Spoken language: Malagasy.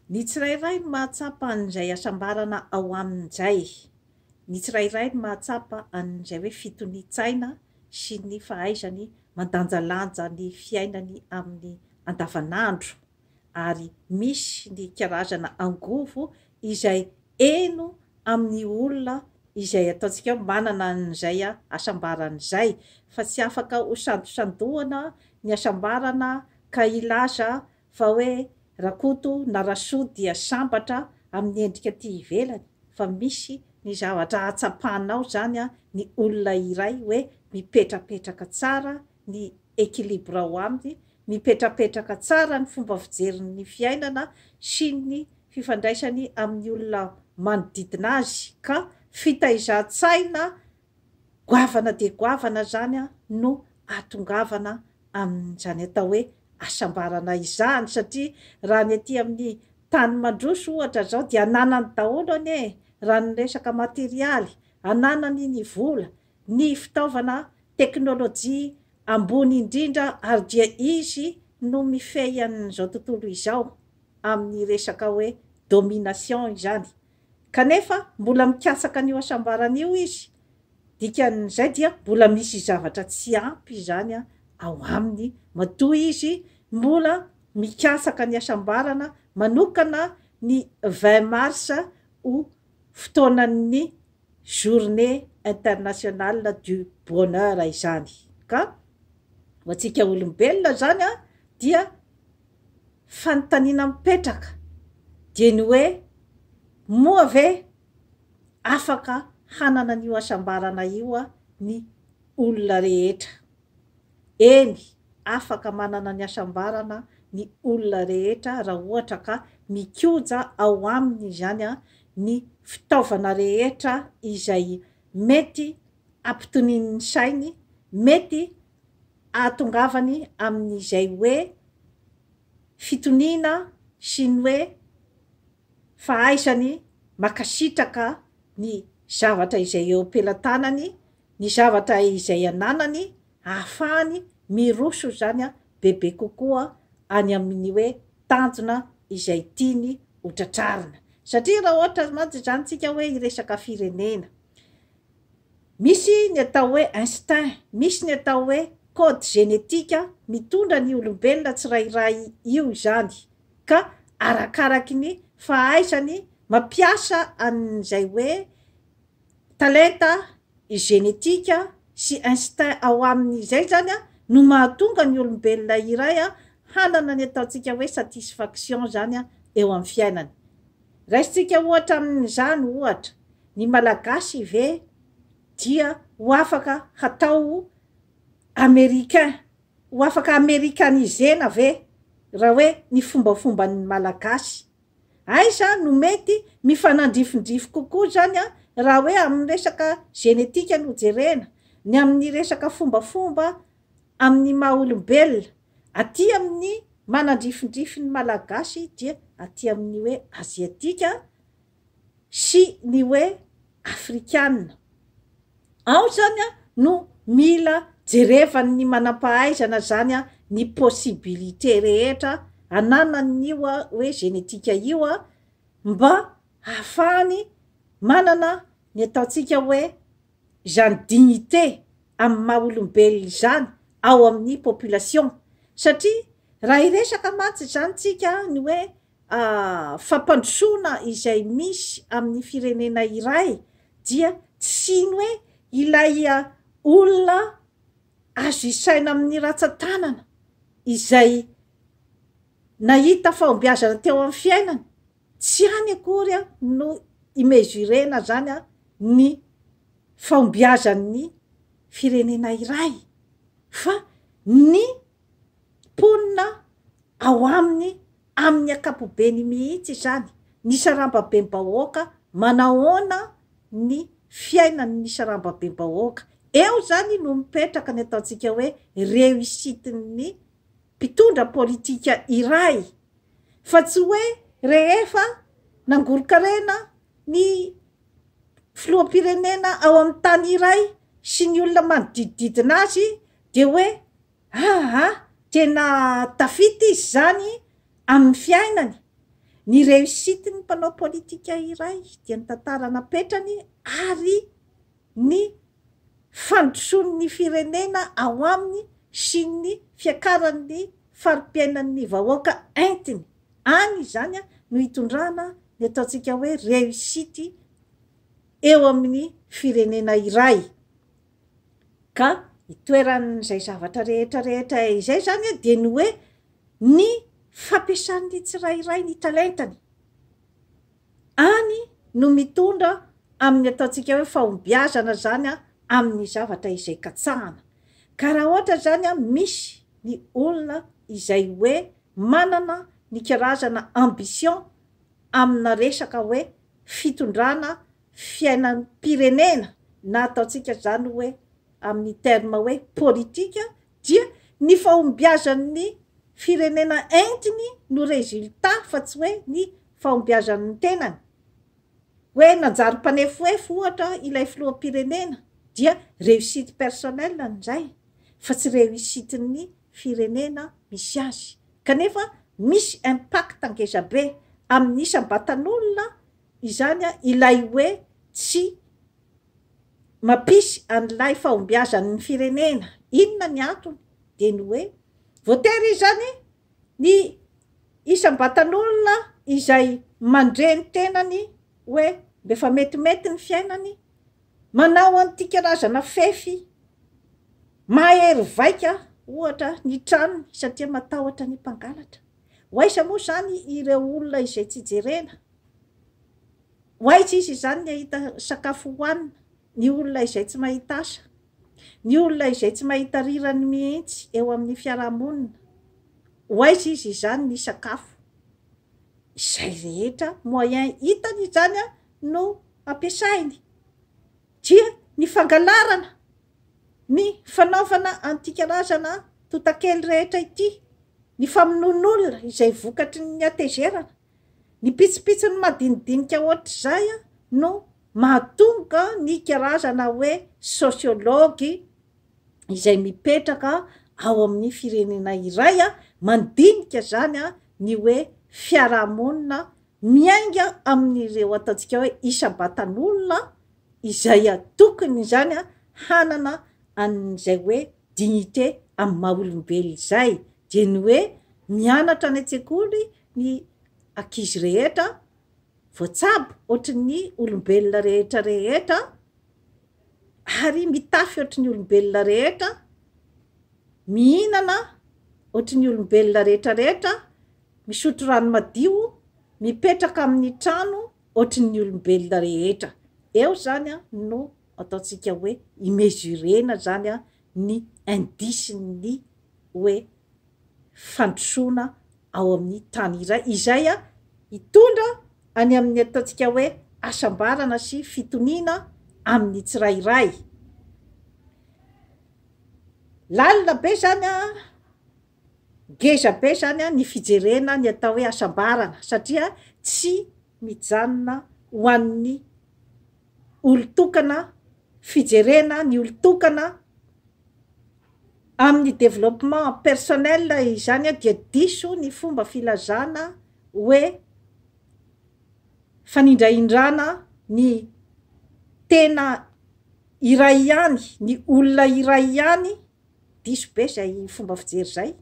Ny tsirairay no mahatsapa an'izay hasambarana ao aminy izay. Ny tsirairay no mahatsapa an'izay hoe fitonian-tsaina sy ny fahaizany mandanjalanja ny fiainany amin'ny andavanandro. Ary misy ny karazana angovo izay heno amin'ny olona izay ataontsika hoe manana an'izay hasambarana izay, fa tsy afaka ho sandosandohana ny hasambarana ka hilaza fa hoe Rakoto na Rasoa dia sambatra amin'ny endrika aty ivelany, fa misy ny zavatra ahatsapanao izany ny olona iray hoe mipetrapetraka tsara ny équilibre ao aminy, mipetrapetraka tsara ny fomba fijeriny ny fiainana sy ny fifandraisany amin'ny olona manodidina azy ka fitaizan-tsaina goavana dia goavana izany no ahatongavana amin'izany atao hoe hasambarana izany satria raha ny aty amin'ny tany mandroso ohatra izao dia ananany daholo anie e, raha ny resaka materialy, ananany ny vola, ny fitaovana teknolojia ambony indrindra ary dia izy no mifehy an'izao tontolo izao amin'ny resaka hoe domination izany kanefa mbola mikatsaka an'io hasambarana io izy, dikan'izay dia mbola misy zavatra tsy ampy izany ao aminy matoa izy mbola mikatsaka ny hasambarana manokana ny 20 mars ho fotoanan'ny journée internationale du bonheur izany. Ka ho antsika olombelona izany dia fanontaniana mipetraka dia ny hoe moa ve afaka hanana an'io hasambarana io ny olona rehetra? Eny, afaka manana ny hasambarana ny olona rehetra raha ohatra ka mikoja ao aminy izany ny fitaovana rehetra izay mety hampitonian'ny sainy, mety ahatongavany amin'izay hoe fitoniana sy ny hoe fahaizany mankasitraka ny zavatra izay eo am-pelatanany, ny zavatra izay ananany, ahafahany miroso izany bebe kokoa any amin'ny hoe tanjona izay tiany ho tratrarina. Satria raha ohatra mantsy izany tsika hoe hiresaka firenena, Misy ny atao hoe instinct, misy ny atao hoe code génétique mitondra ny olombelona tsirairay io izany ka arakaraky ny fahaizany mampiasa an'izay hoe talenta génétique sy instinct ao aminy izay izany no mahatonga ny olombelona iray hanana ny ataontsika hoe satisfaction izany eo amin'ny fiainany. Raisintsika ohatra amin'izany ohatra, ny Malagasy ve dia ho afaka hatao Américain, ho afaka amerikanisena ve raha hoe ny fombafomban'ny Malagasy? Aiza no mety mifanandrifindrify kokoa izany raha hoe amin'ny resaka genetika no jerena, ny amin'ny resaka fombafomba amin'ny maha olombelona, aty amin'ny manandrifindrify ny Malagasy dia aty amin'ny hoe Aziatika, sy ny hoe afrikana. Ao zany no mila jerevan'ny manampahaizana zany ny possibilité rehetra ananan'io hoe genetika io mba hahafahany manana ny ataontsika hoe izany dignité amin'ny maha olombelona izany ao amin'ny population satria raha hiresaka mantsy izany tsika ny hoe fampandrosoana izay misy amin'ny firenena iray dia tsy ny hoe ilay olona azo isaina amin'ny ratsan-tanana izay nahita fahombiazana teo amin'ny fiainany, tsy any akory no i-mesurer-na zany ny fahombiazan'ny firenena iray fa ny mponina ao aminy amin'ny ankapobeny mihitsy izany, ny sarambabem-bahoaka manahoana ny fiainan'ny sarambabem-bahoaka. Eo izany no mipetraka ny ataontsika hoe réussite-n'ny mpitondra politika iray fa tsy hoe rehefa nangoron-karena ny filoham-pirenena ao amin'ny tany iray sy ny olona manodidididina azy dia hoe Aa tena tafita izy zany amin'ny fiainany. Ny réussite-n'ny mpanao politika iray dia ny tantara napetrany ary ny fandrosoan'ny firenena ao aminy sy ny fiakaran'ny fari-piainan'ny vahoaka entiny. Any izany no hitondrana ny ataontsika hoe réussite eo amin'ny firenena iray. Ka itoeran'izay zavatra rehetra rehetra izay izany dia ny hoe ny fampiasan'ny tsirairay ny talentany. Any no mitondra amin'ny ataontsika hoe fahombiazana izany amin'ny zavatra izay katsahana. Ka raha ohatra izany misy ny olona izay hoe manana ny karazana ambition amina resaka hoe fitondrana fiainam-pirenena na ataontsika izany hoe amin'ny terme hoe politika dia ny fahombiazan'ny firenena entiny no résultat fa tsy hoe ny fahombiazan'ny tenany. Hoe nanjary mpanefoefo ohatra ilay filoham-pirenena dia réussite personnelle an'izay fa tsy réussite-n'ny firenena misy azy. Kanefa misy impact ngezabe amin'ny isam-batan'olona izany ilay hoe tsy mampisy an'ilay fahombiazan'ny firenena. Inona ny antony? Dia ny hoe voatery izany ny isam-batan'olona izay mandre ny tenany hoe mba efa metimety ny fiainany, manao an'ity karazana fefy mahery vaika ohatra ny tranony satria matahotra ny mpangalatra. Ho aiza moa izany ireo olona izay tsy jerena? Ho aiza izy izany ny hahita sakafo hohanina? Ny olona izay tsy mahita asa, ny olona izay tsy mahita rirany mihitsy eo amin'ny fiarahamonina, ho aiza izy izany ny sakafo? Izay rehetra moyen hitany izany no ampiasainy. Dia ny fangalarana, ny fanaovana an'ity karazana tontakely rehetra ity, ny famonoan'olona izay vokatry ny hatezerana, ny pitsopitsony madinidinika ohatr'izay no mahatonga ny karazana hoe sociologue izay mipetraka ao amin'ny firenena iray mandinika izany ny hoe fiarahamonina miainga amin'ireo ataontsika hoe isam-batan'olona izay tokony izany hanana an'izay hoe dignité amin'ny maha olombelona izay, dia ny hoe mianatra any an-tsekoly ny ankizy rehetra, voatsabo ohatry ny olombelona rehetra rehetra ary mitafy ohatry ny olombelona rehetra, mihinana ohatry ny olombelona rehetra rehetra, misotro rano madio, mipetraka amin'ny trano ohatry ny olombelona rehetra. Eo izany no ataontsika hoe i-mesurer-na izany ny indice-n'ny hoe fandrosoana ao amin'ny tany iray izay hitondra any amin'ny ataontsika hoe hasambarana sy fitoniana amin'ny tsirairay. Lalina be izany an, ngeza be izany an ny fijerena ny atao hoe hasambarana satria tsy mijanona ho an'ny olon-tokana, fijerena ny olon-tokana amin'ny développement personnel izany dia diso ny fomba filazana hoe fanindrahindrana ny tena iray ihany, ny olona iray ihany, diso be izay fomba fijery izay.